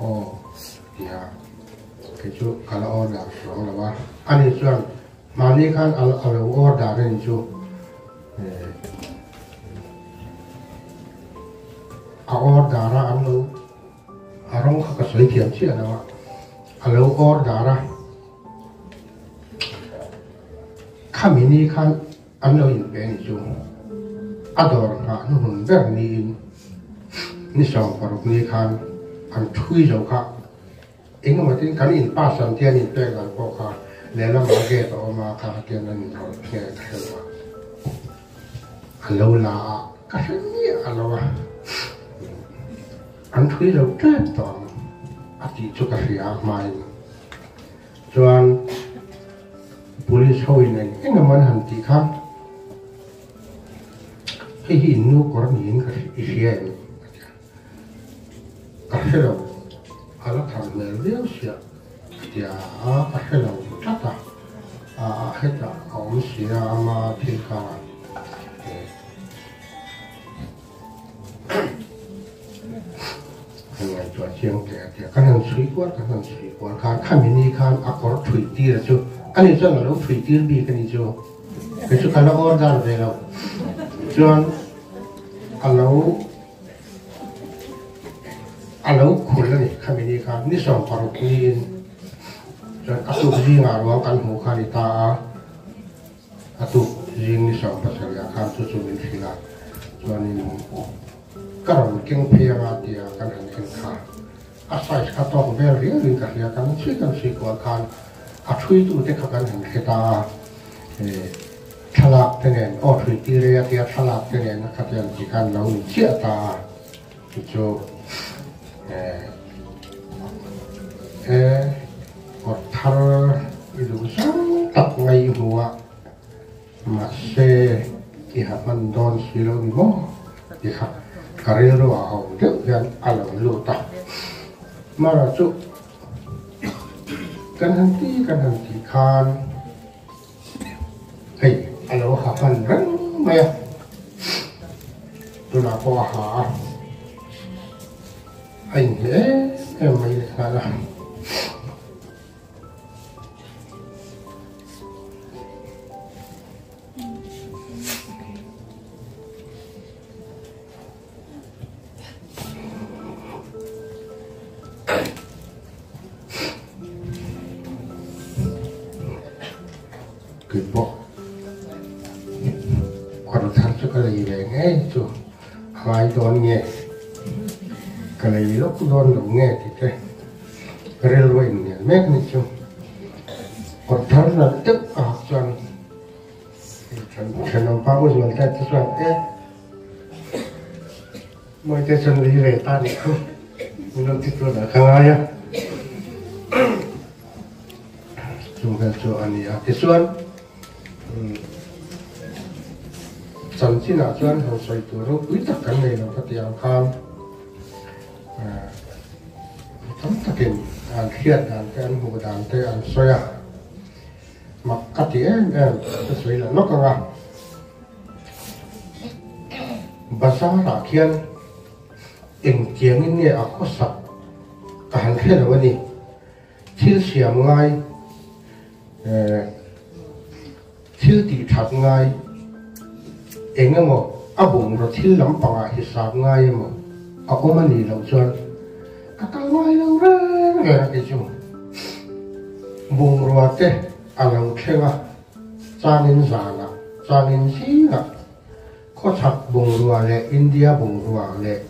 aw ti a, kei chu ka la order suang lo a, ani chuan mahni khan a lo order a ni chu a order a an lo a rawng kha ka sawi thiam chiah lo a, a lo order a khami ni khan. An lo inpe a nih chu. A dawr nghah hnuhnun ber niin ni 16 ni khan an thui zo kha. Engemaw tin kan in pass ang tia an inpek dan pawh kha lehlamah gate a awm a, kha tian an inrawlh nge ka hre lo a. A lo la a, ka hre miah a lo a. An thui zo tep tawh ang a tih chu ka hria a hmain. Chuan Police ho in eng eng emaw an han tih kha. Hei hi in nu kawr niin ka i hria em? a ti a. Ka hre lo, a la thar hmel viau sia a ti a, ka hre lo tlat a, a hetah a awm sia ama thil karah. Kan ngaihtuah chiang teh a ti a, kan han chhui kual kan han chhui kual khan khami ni khan a kawr thui tir a chu ani chuan a lo thui tir bik a ni chu kei chu ka la order ve lo chuan a lo a lo khul a ni khami ni khan ni 16 niin chuan a tuk zingah ruang kan hmuh kha a ni ta a. A tuk zing ni 17 ah khan chu chu min hrilh a, chuanin ka rawn keng phei anga tia kan han en kha a size kha tawk vel riau in ka hria, kan chhui kan chhui kual khan a thui tu te kha kan han hre ta a, thlalak te nen aw thui tir e a tia thlalak te nen a khatiang chi khan lo ni chiah ta a, chu chu e Kawt thar i duh zau tak ngai i hmu a, mahse i ha hman dawn si lo ni maw ti kha ka rilru ah ho deuh hian a lo lut a. Mara chu kan han ti kan han ti khan hei a lo ha hman reng mai a, tunah pawh a ha a. A inhmeh em em mai leh nghal a. Keipawh kawr thar chu ka lei ve ngei chu. A ngai dawn nge? Ka lei lawk dawn lo nge tih te rilru a inhnial mek a nih chu. Kawr thar nalh deuh ka hak chuan thenawmpa u zual te te chuan e Mawite chuan lei ve ta nih khu min rawn ti tur dah ka ngai a. Chung vel chu a ni a. Tichuan. Chanchinah chuan ho sawi tur ropui tak kan nei lo ka tih ang khan mi tam takin an hriat dan te an hmuh dan te an sawi a, mak ka ti em em ka sawi lah lawk ang a. Bazar ah khian engtiangin nge a khawsak ka han hre lo a ni. Thil siam ngai, thil tih that ngai, eng emaw a bungraw thil lampangah hisap ngai emaw a awm a nih loh chuan a kal ngai lo reng reng a ti chu. Bungrua te a lo thleng a, changin zanah, changin zingah khawchhak bungrua leh India bungrua leh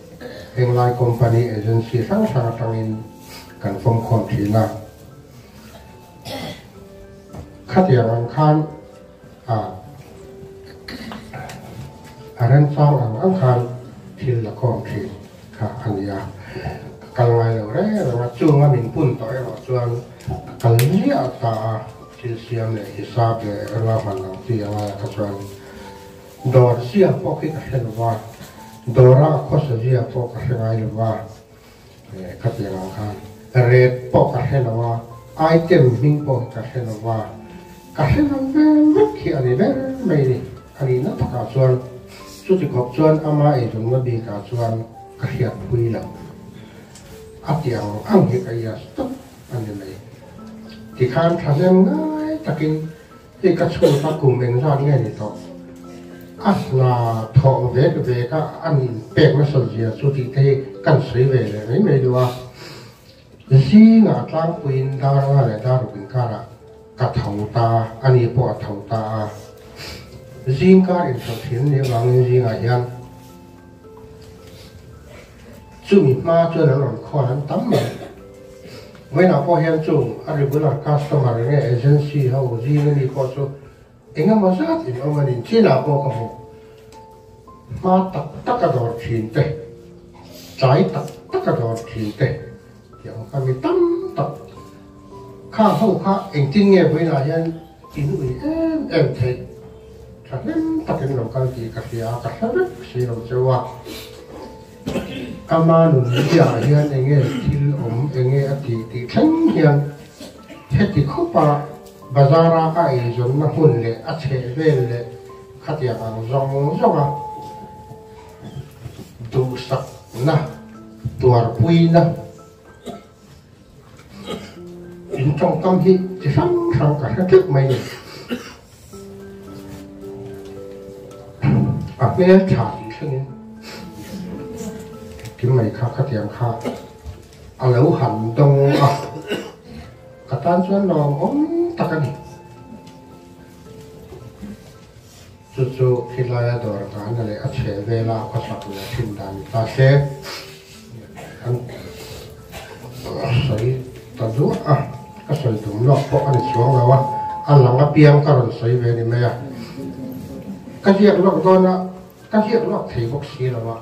henglai company agency hrang hrang atangin kan fawmkhawm thin a. Khatiang ang khan a a remchang ang ang khan thil la khawm thin kha a ni a. Ka kal ngai lo reng reng a, chunga min pun tawh erawh chuan ka kal ziah ta a, thil siam leh hisap leh ruahman ang chi a ngaia kha chuan dawr zia pawh khi ka hre lo va, dawra a khawsa zia pawh ka hre ngai lo va. Khatiang ang khan rate pawh ka hre lo a, item hming pawh hi ka hre lo va, ka hre lo vel vek hi a ni ber mai ni. A nihna takah chuan chuti khawp chuan ama eizawnna bikah chuan ka hriat pui lo. A ti ang ang hi ka ias tawp a ni mai. Tikhan thahnem ngai takin Hei ka chhut a kum engzat nge ni tawh? A hna thawh vek vek a an inpek nasa zia chu tih te hi kan sawi ve leh mai mai duh a. Zingah tlangpuiin dar nga leh dar ruk inkarah ka tho ta a, ani pawh a tho ta a. Zingkar inchawlh thin anih avangin zingah hian Chumi hma chuan an rawn khawn an tam mai. Vawiinah pawh hian chung a regular customer nge agency ho zing ami pawh chu eng emaw zat in awm a ni. Chinah pawh ka hmu. Hma tak tak a dawr thin te, tlai tak tak a dawr thin te tih ang kha mi tam tak kha ho kha engtin nge vawiinah hian in ui em em theih. Thahnem takin lo kal tih ka hria a, ka hre vek si lo cheu a. Ama nun biaah hian enge thil awm, enge a tih tih thleng hian heti khawpa bazara a eizawnna hmun leh a chheh vel leh khatiang ang zawng zawnga duhsakna, tuarpuina, In tawngkam hi chi hrang hrang ka hre teuh mai ni. A hmel tha tih thlengin kim mai kha khatiang kha a lo han dawng a, ka tan chuan lawmawm tak a ni. Chu chu khilaia dawr dana leh a chheh vela khawsak leh thin dan ni ta se an sawi ta duah a, ka sawi tum lawk pawh a ni chuang lo a, a lang apiang ka rawn sawi ve ni mai a, ka ziak lawk dawn a, ka ziak lawk thei bawk si lo a,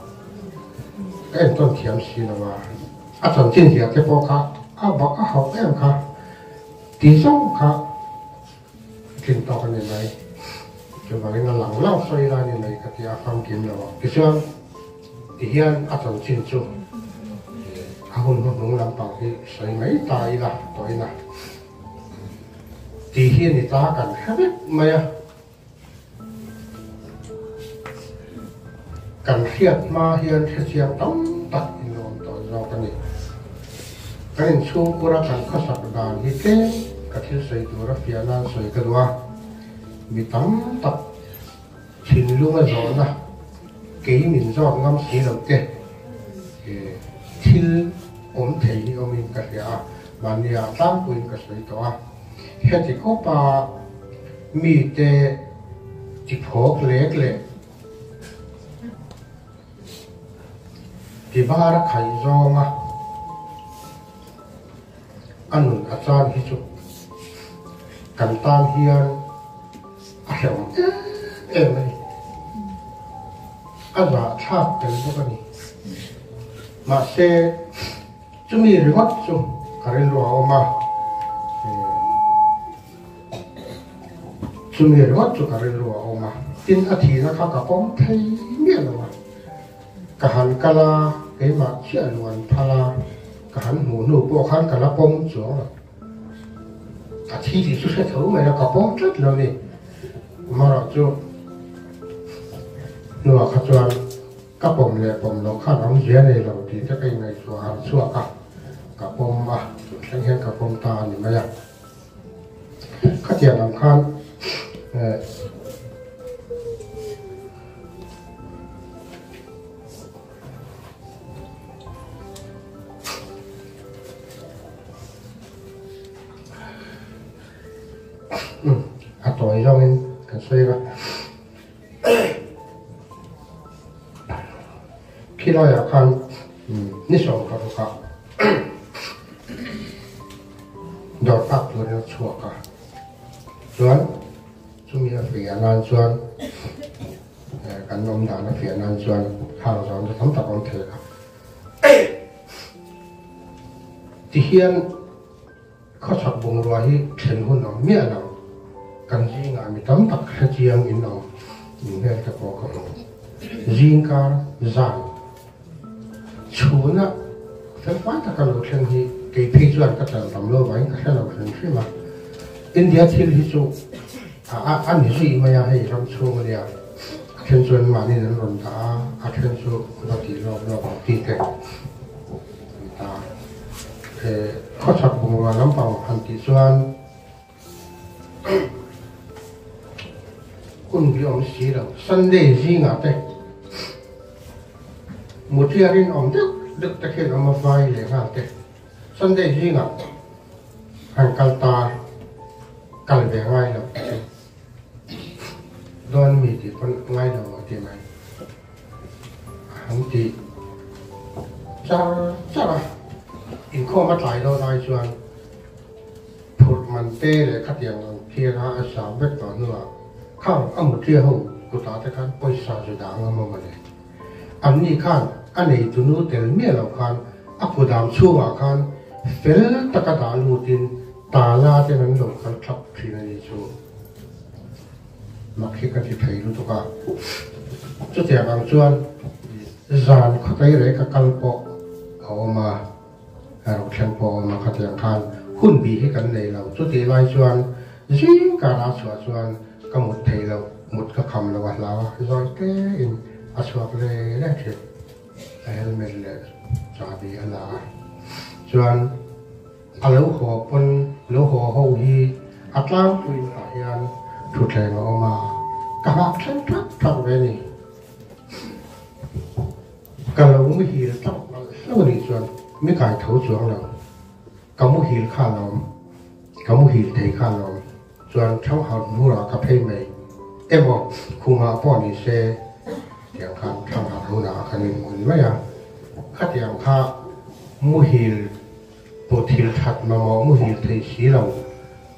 ka entawn thiam si lo a, a chanchin ziah te pawh kha a bak a hauh em kha ti zawng kha. Tling tawk a ni mai. Chuvangin a lang lang sawi lai ni mai ka ti a, famkim lo ang. Tichuan, tihian a chanchin chu a hun hnuhnung lampang hi sawi mai ta ila tawhin a ti hi a ni ta kan hre vek mai a. Kan hriat hma hian hrechiang tam tak in awm tawh zawk a ni. Kan inchhungkura kan khawsak dan hi tlem ka thil sawi tura fiah nan sawi ka duh a, mi tam tak thinlunga zawhna kei min zawt ngam si lo te thil awm thei hi awmin ka hria a, mahnia tlangpuiin ka sawi tawh a. Heti khawpa mite tiphawk lek leh tibar a khaih zawnga a nun a chan hi chu kan tan hian a hrehawm em em a ni. A zahthlak tel bawk a ni. Mahse. Chumi ringawt chu ka rilru a awm a, chumi ringawt chu ka rilru a awm a, tin a thihna kha ka pawm thei miah lo a, ka han kal a, keimah chiah lu an phal a, ka han hmuh hnu pawh khan ka la pawm chuang lo, a thi tih chu hre tho mai a, ka pawm tlat lo ni, amaherawhchu hnuah kha chuan. Ka pawm leh pawm loh khan awmzia nei lo tih te ka inngaihtuah harh chhuak a, ka pawm a, tun thleng hian ka pawm ta a ni mai a. Khatiang ang khan eh a tawi zawngin kan sawi a. Khilaiah khan ni 16 ah dawr tak turin a chhuak a, chuan chumi a fiah nan chuan kan awm dan a fiah nan chuan khang zawn chu tam tak a awm thei a. Tihian Khawchhak bungrua hi thlen hun awm miah lo, kan zingah mi tam tak hrechiang in awm in hmel te pawh ka hmu. Zingkar zan chhuna felfai taka lo thleng hi kei phei chuan ka tel tam lo vangin ka hre lo hrim hrim a. India thil hi chu a a ni zui mai a, hei ram chhung a nia, a then chuan mahniin an rawn dah a, a then chu va tih lawk lawk ang tih te. Ta he khawchhak bungrua lampang han tih chuan hun bi awm si lo Sunday zingah te mutiar in awm deuh deuh te khian awm a vai leh nghal te Sunday zingah han kal ta kal ve ngai lo te chu dawn mi tih pawn ngai lo a ti mai. An ti char char a, inkhawm a tlai dawn ai chuan phurh man te leh khatiang ang thir a a sam vek tawh hnuah khang a mutria ho kutah te khan pawisa zu dah ang a maw mawle. Anni khan a neitunu tel miah loh khan a kudam chhungah khan fel taka dah lutin tala ten an lo kal thlap thin a ni chu. Mak hi ka ti thei lutuk a. Chutiang ang chuan zan khawtlei rei ka kal pawh a awm a, ro thleng pawh a awm a, khatiang khan hun bih hi kan nei lo. Chutih lai chuan zing karah chhuah chuan ka mut thei lo, mut ka kham lo a hlau a, zawi tein a chhuak le le thin. A helmet leh chahbi a la a, chuan A lo haw pawn lo haw ho hi a tlangpuiin tah hian thutthleng a awm a, ka nghak thleng thak thak ve a ni. Ka lo muhil tlang palh hlauh a nih chuan mi kai tho chuang lo, ka muhil kha a lawm, ka muhil thei kha a lawm, chuan Thangharh hnurah ka phei mai emaw khumah pawh ni se tiang khan Thangharh hunah kan inhmu ni mai a, khatiang kha muhil Muthil that mamawh muhil thei si lo,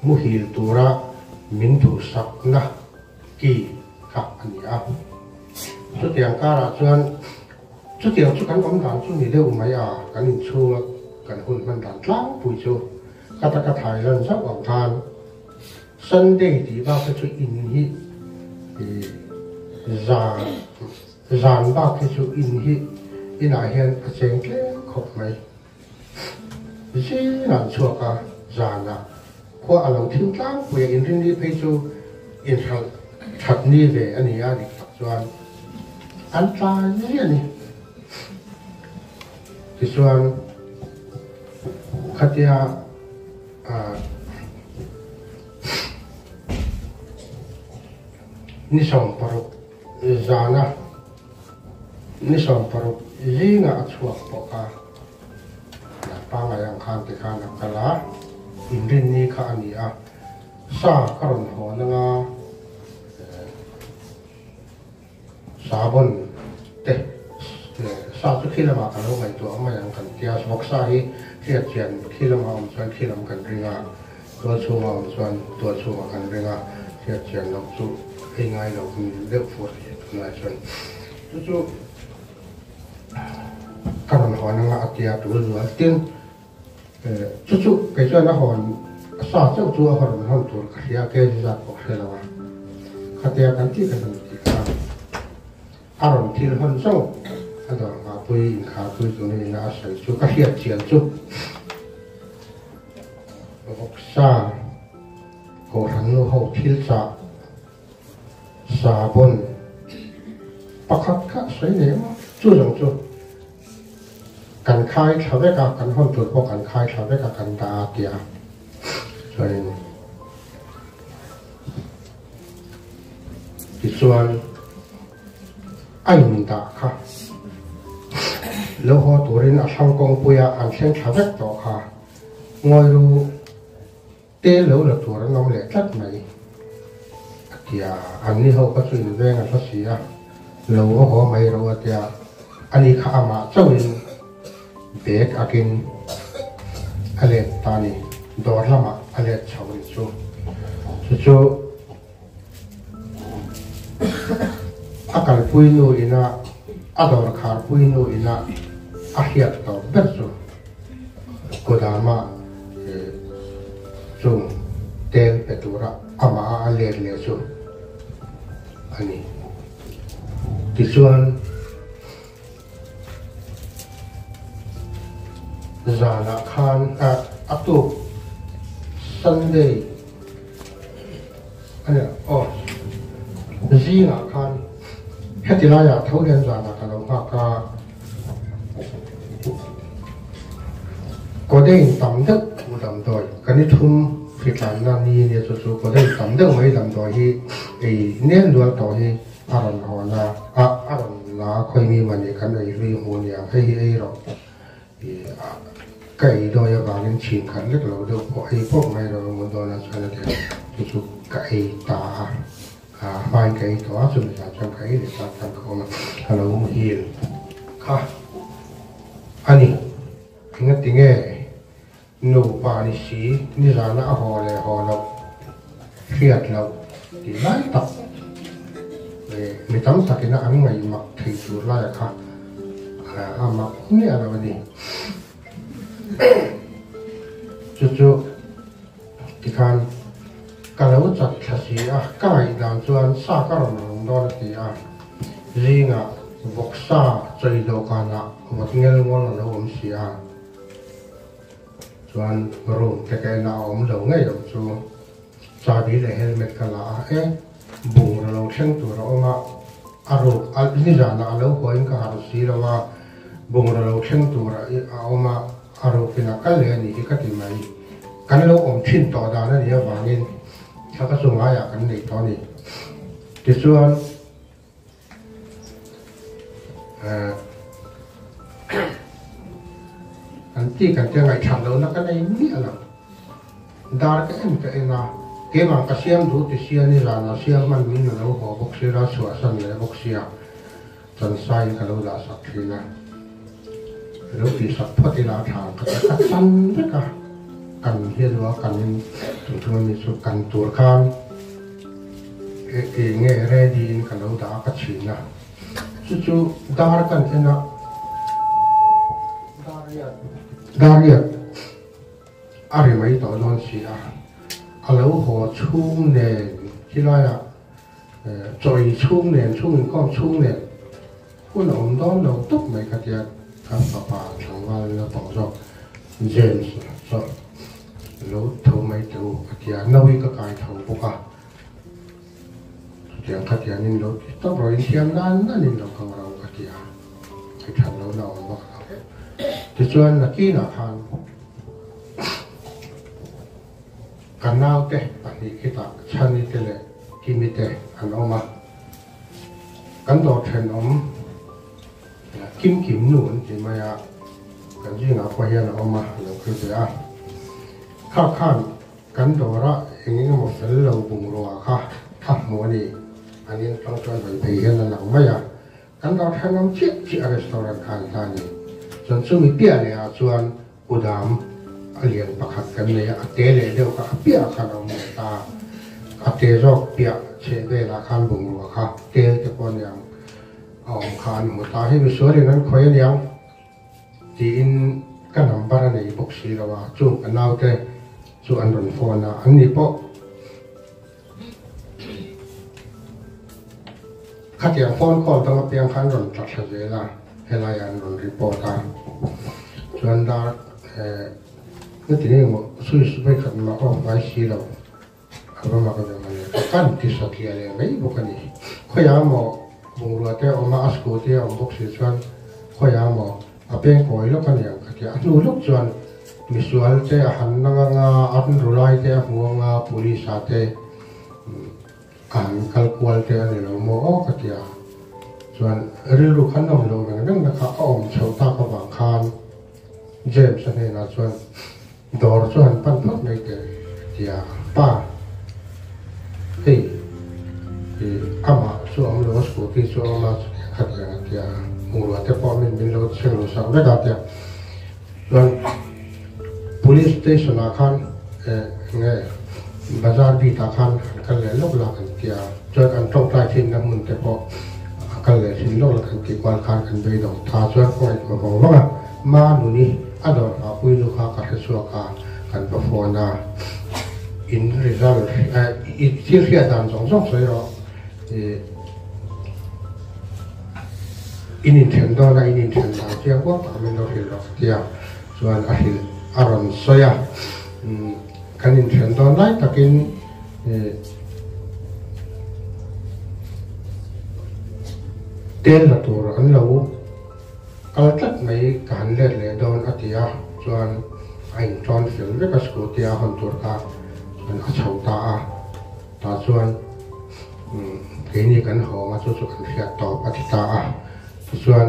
muhil tura min duhsakna ki kha a ni a. Chutiang karah chuan chutiang chu kan awm dan chu ni deuh mai a, kan inchhunga kan hun hman dan tlangpui chu ka taka thai lan zauh ang khan Sunday tih bak hi chu in hi zan zan bak hi chu in hi inah hian a cheng tlem khawp mai. Zing an chhuak a, zanah khua a lo thim tlangpui a, inrinni phei chu inhralh that ni ve a ni a, dik tak chuan an tlai mai a ni. Tichuan khatia ni 16 zana Ni 16 zingah a chhuak bawk a, dan pangngai ang khan ti khan a kal a, inrinni kha a ni a, sa ka rawn hawn anga sabon te sa chu khi lamah ka lo ngaihtuah mai ang kan tia, vawksa hi hriat chian khi lamah awm chuan khi lam kan ring a, tual chhungah awm chuan tual chhungah kan ring a, hriat chian loh chu ei ngai lo deuh fur hi tunlai chuan. Chu chu ka rawn hawn anga a tia tul zual tin chu chu kei chuan a hawn sa chauh chu a rawn hawn tur ka hria kg zat pawh hre lo a khatia kan tih kan han tih kha a rawn thil hawn chauh a dawr nghahpui inkharpui tur ina a sawi chu ka hriat chian chu vawksa kohhran nu ho thil chah Sabon pakhat kha a sawi nei maw? Chu zawng chu kan khai thla vek a, kan hawn tur pawh kan khai thla vek a, kan dah a tia. Chuanin tichuan a indah kha lo haw turin a thlang kawngpuia an thleng thla vek tawh kha ngawi ru. Te lo la tur an awm leh tlat mai a ti a, an ni ho kha chu in veng a hla si a, lo va haw mai ro a tia, ani kha amah chauhin bag akin a let ta a ni, dawr lamah a let chho ni chu, chu chu a kalpui nu ina a dawr kharpui nu ina a hriat tawh ber chu. Kodama chung tel pe tura amah a let leh chu a ni. Tichuan, zanah khan a tuk Sunday a ni aw, zingah khan heti laiah tho hian zanah ka lo nghak a. Codeine tam deuh u damdawi kan i thum hritlanna ni nia chu chu codeine tam deuh mai damdawi hi ei nel nual tawh hi a rawn hawn a, a a rawn la khawi mi mah ni kan ei hlui hmu nia hei hi ei rawh i a ka ei dawi avangin chhin khat lek lo deuh pawh ei pawp mai rawh emaw dawn a chuan a ti a chu chu ka ei ta a. A hmain ka ei tawh a, chumi zan chuan ka ei leh ta chuan ka awm a, ka lo muhil kha a ni. Engatinge nupa ni si nizana a haw leh haw loh hriat loh tih lai tak leh mi tam takina an ngaihmak thei tur laia kha a mak miah lo a ni. Chu chu tikhan. Ka lo chat thla si a, ka ngaihdan chuan sa ka rawn rawn dawn a ti a. Zingah vawksa chawi dawhkanah vawt ngel ngawl a lo awm si a. Chuan room te ka en a, a awm lo ngei ang chu. Chabi leh helmet ka la a, e, bungraw lo thleng tur a awm a, a ruk a, nizanah a lo hawiin ka harh si lo a, bungraw lo thleng tur a awm a, a rukin a kal leh a nih hi ka ti mai. Kan lo awm thin tawh dan a nih avangin thla ka chu ngaiah kan nei tawh a ni. Tichuan, An ti kan tia ngaihthlak lohna ka nei miah lo. Dar ka en ka en a, keimah ka siam duh ti sia nizanah siam hman min a lo haw bawk sira chhuahsan leh bawk sia chansaiin ka lo dah sak thin a. Lo tih sak phawt ila a tha ang ka ti a, ka chan vek a, kan hi a duh a, kanin tun ami chu kan tur khan. Eng nge ready in ka lo dah a ka chhin a, chu chu dar kan en a, dar riat a ri mai tawh dawn si a, a lo haw chhung nen khilaiah chawi chhung nen chhung inkhawm chhung nen hun a awm dawn lo tawp mai ka tia ka fapa tlangval naupang zawk James chuan lo tho mai teh u a ti a, Naui ka kai tho bawk a, chutiang khatiangin lo ti tawp rawh, inthiam nan nanin lo kang ro ka ti a, i that lo na awm vak lo. Tichuan nakinah khan ka naute pahnih khitah Chhani te leh Kimi te an awm a, kan dawr thenawm Kim Kim nu an ti mai a, kan zingah pawh hian a awm a, a lo kal ve a. Kha khan kan dawrah eng eng emaw fel lo bungrua kha a hmu a ni. An in tang chuan hawi phei hian a lang mai a, kan dawr thenawm chiah chiah a restaurant kha an hlan a ni. Chuan chumi piah leh ah chuan kudam a lian pakhat kan nei a, a te leh deuh kha a piah khan a awm leh ta a. A te zawk piah chheh velah khan bungrua kha tel te pawh a ni ang. A awm kha an hmu ta hi misualin an khawi aniang tiin ka number a nei bawk si lo a, chung ka naute chu an rawn phone a, an ni pawh khatiang phone call dang apiang kha an rawn tla thla zel a, helaiah an rawn report a, chuan dar eh heti nge maw switch vawikhat mah off ngai si lo. A va mak ve mawle, ka kan ti satliah leh mai bawk a ni. Khawiah maw bungrua te a awm a, a scooty a awm bawk si chuan khawiah maw a peng kawi lawk a niang ka ti a. A hnu lawk chuan misual te a han nang anga, a ru lai te a hmu anga, police ah te a han kal kual te a ni lo maw aw ka ti a. Chuan rilru kha nawm loh veng veng na kha a awm chhoh tak avang khan James a hnenah chuan Dawr chu han pan phawt mai teh tia pa hei ih amah chu a awm lo a scooty chu a awm a chutiang khatiang a tia bungrua te pawh min min lo chheng lo sak vek a tia chuan police station ah khan eh nge bazar bit ah khan han kal leh lawk la kan tia chuan an tawngtai thin na hmun te pawh a kal leh thin lawk la kan tih kual khan kan beidawng tha chuan kawng a vang vang a. Manuni a dawr hmapui nu kha ka hre chhuak a, kan va phone a, in result i thil hriat dan zawng zawng sawi rawh, ih in inthen dawn a, in inthen dan chiang kuak tak min lo hrilh rawh ka ti a, chuan a hrilh a rawn sawi a, kan inthen dawn lai takin ih tel la tur an lo. Kal tlat mai ka han let leh dawn a ti a, chuan a inṭawn fel vek a scooty a hawn tur kha chuan a chho ta a, tah chuan keini kan hawng a chu chu kan hriat tawp a ti ta a, tichuan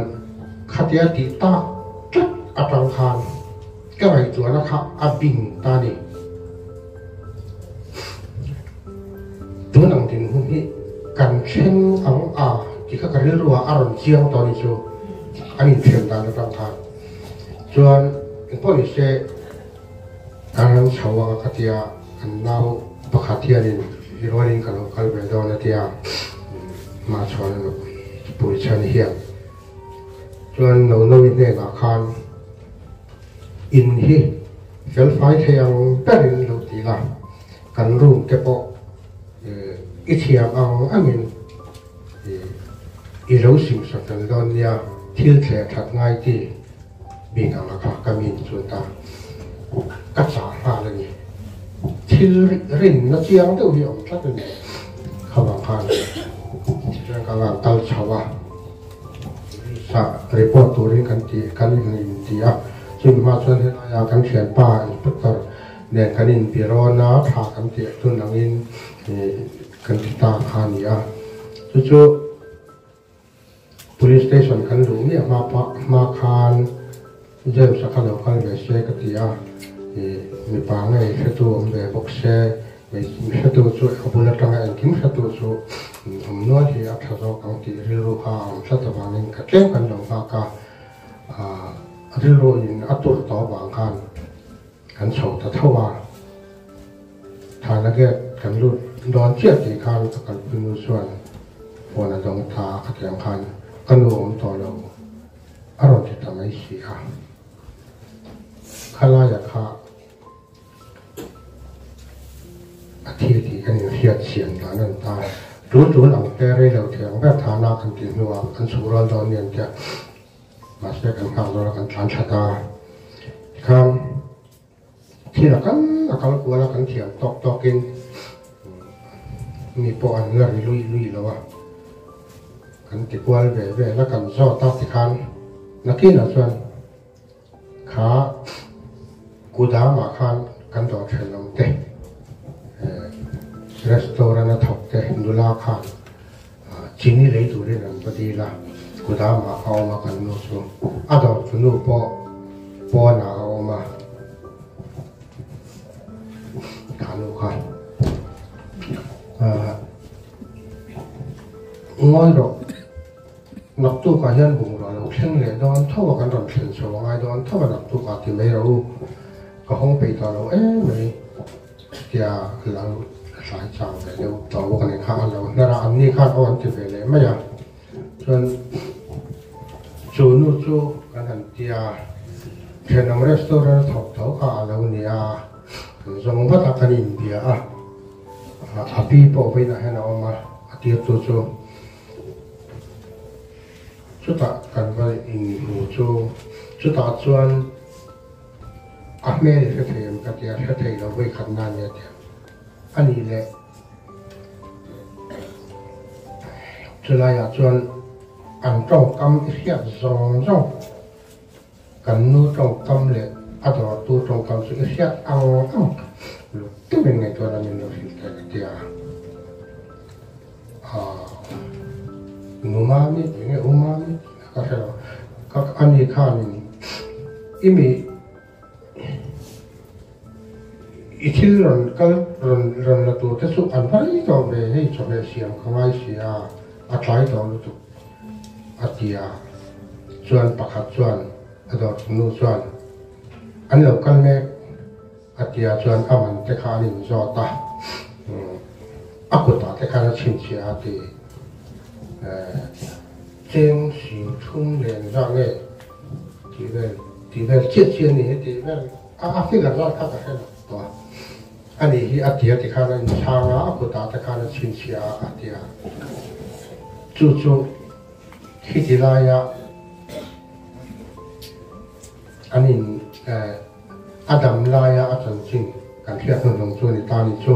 khatia tih tak tlat atang khan ka ngaihtuahna kha a bing ta a ni. Tun ang dinhmun hi kan thleng ang a tih kha ka rilru ah a rawn chiang tawh a ni chu an inthiam dan atang khan chuan engpawh ni se kan ram chho ang a ka tia kan nau pakhat hianin i rualin ka lo kal ve dawn a tia mah chhuan pui chhan hian chuan Nonovi hnenah khan in hi felfai thei ang berin lo ti la kan room te pawh. I thiam ang angin i lo simsa fel dawn nia, thil thleh that ngai ti bik ang a kha ka min chu ta ka chah nghal a ni. Thil rinna chiang deuh hi a awm tlat a ni. Khavang khan tichuan ka ngang kal chho a, police ah report turin kan ti kan inti a, chumi hma chuan helaiah kan thianpa inspector nen kan inbi rawn a, thla kan tih tun angin kan ti ta kha a ni a. Chu chu Police station kan luh miah hma pah hma khan James-a kha lo kal ve se ka ti a, mipa ngei hretu awm ve bawk se, hretu chu a bul atanga engkim hretu chu awm nual hi a tha zawk ang tih rilru kha a awm tlat avangin ka tlem kan lo nghak a, rilru in a tur tawh avang khan Kan chho ta tho a, Thana gate kan lut dawn chiah tih khan ka kalpui nu chuan phone a dawng ta a, khatiang khan ka nu awm tawh lo a rawn ti ta mai si a. Khalaia kha a thi tih kan inhriat siam dan a ni ta. Tul tul ang te rei lo thei ang ber Thana kan tih hnuah kan chhuk rual dawn nia an tia. Mahse kan nghak zawr a kan tlan that a, tikhan thil a kal a kal kual a kan thiam tawk tawk in mi pawh an la ri lui lui lo a, kan ti kual ve vel a kan zawt a tikhan nakinah chuan kha kudamah khan kan dawh thenawm te restaurant a thawk te nula khan Chini lei turin an va dil a, kudamah a awm a kan nu chu. A dawrtu nu pawh pawnah a awm a, kha nu kha ngawi rawh, naktukah hian bungrua lo thleng leh dawn tho a, kan rawn thlen chho a ngai dawn tho a, naktukah ti mai rawh u, ka hawng peih tawh lo em mai. Chutia lo tlai chau ve deuh tawh bawk a ni kha a lo hnar a, anni khan aw an ti ve leh mai a. Chuan chu nu chu kan han ti a, thenawm restaurant a thawk tho kha a lo ni a, kan zawng vat a kan inbia a, a pi pawh vawiinah hian a awm a, a tirtu chu chutah kan va inhmu chu chutah chuan A hmel i hre thei em ka ti a, hre thei lo vawi khat na nia ti a. A nih leh chulaiah chuan an tawngkam i hriat zawng zawng, kan nu tawngkam leh a dawrtu tawngkam chu i hriat ang ang luk deuhin ngaihtuahna min lo hrilh teh ka ti a. Aaa nu mami tih nge u mami tih na ka hre lo ka ani khanin i mi i thil rawn kal rawn rawn la tur te chu an vai tawh ve hei chawhmeh siam ka ngai si a a tlai tawh lutuk a ti a chuan pakhat chuan a dawr nu chuan an lo kal mek. A tia chuan a man te kha an inzawt a, a kutah te khan a chhinchhiah a ti. Cheng sing thum len zah nge tih vel tih vel chiah chiah a ni hi tih vel a a figure zat kha ka hre lo tawh a. A ni hi a tia ti khan a inchhang a, a kutah te khan a chhinchhiah a a ti a. Chu chu khiti laia an in A dam laia a chanchin kan hriat hnuhnung chu ni ta ni chu.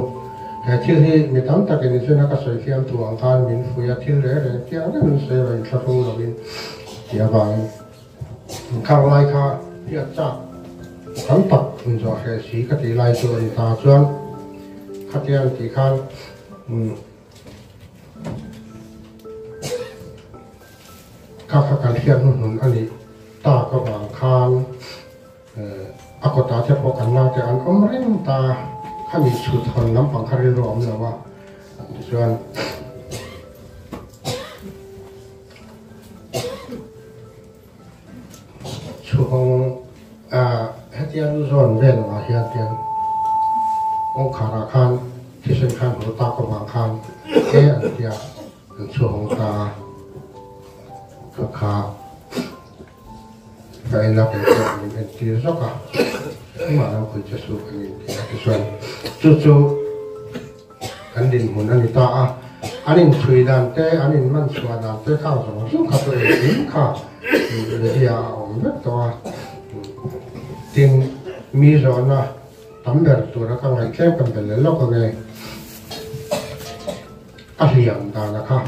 He thil hi mi tam takin i chuna ka sawi fiam thu ang khan min fuih a, thil reh reng chiang deuhin sawi rawh inthlahrung lovin tih avangin khang lai kha hriat chak tam tak inzawh hreh si ka tih lai chu a ni ta chuan khatiang tih khan kha kha kan hriat hnuhnun a nih tak avang khan A kawtah te pawh kan naute an awm reng ta, khami chhut hawn lampang kha rilru a awm lo a, tichuan chhuhawng hetia lu zawn vel angah hian tian kawngkharah khan thisen khan hmu tak avang khan e an tia an chhuhawng ta a, kha kha. Ka en a, kei pawh min entir zawk a, engmah lo pui che suh ka ni ti a, tichuan chu chu kan dinhmun a ni ta a. An inchhui dan te, an inman chhuah dan te khang zawng zawng kha chu engkim kha media ah a awm vek tawh a. Tin, mi zawhna tam ber tura ka ngaih tlem kan bel leh lawk ange. A hliam dana kha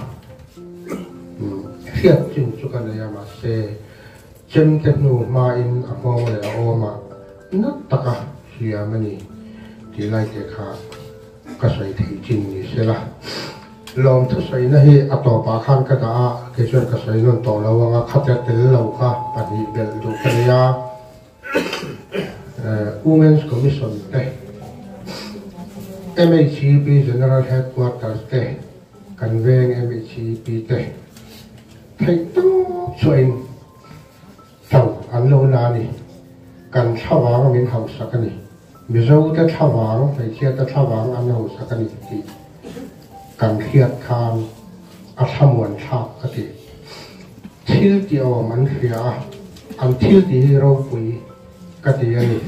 hriat chin chu ka nei a, mahse chemte hnu hmain a nghawng leh a awm a, na taka hliam a ni tih lai te kha ka sawi thei chin ni se la. Lawm thusawina hi a tawpah khan ka dah a, kei chuan ka sawi nawn tawh lo ang a, khatia tel lo kha pahnih belh duh ka nei a. Women's Commission te, MHEP General Headquarters te, kan veng MHEP te theih tawp chhuahin Tang an lo la a ni. Kan thlavang min hausak a ni. Mizo te thlavang, hmeichhia te thlavang an hausak a ni tih kan hriat khan a thlamuan thlak ka ti. Thil tih awm an hria a, an thil tih hi ropui ka ti a ni.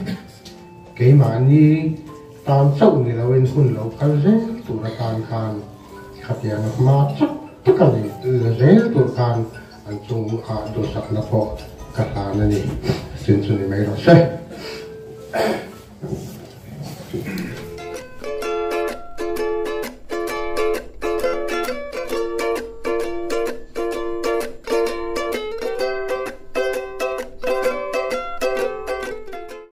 Keimahni tan chauh ni loin hun lo kal zel tur atan khan khatiang hma chak taka la zel tur khan An chung ah duhsakna pawh ka hlan a ni, sin chu ni mai rawh se.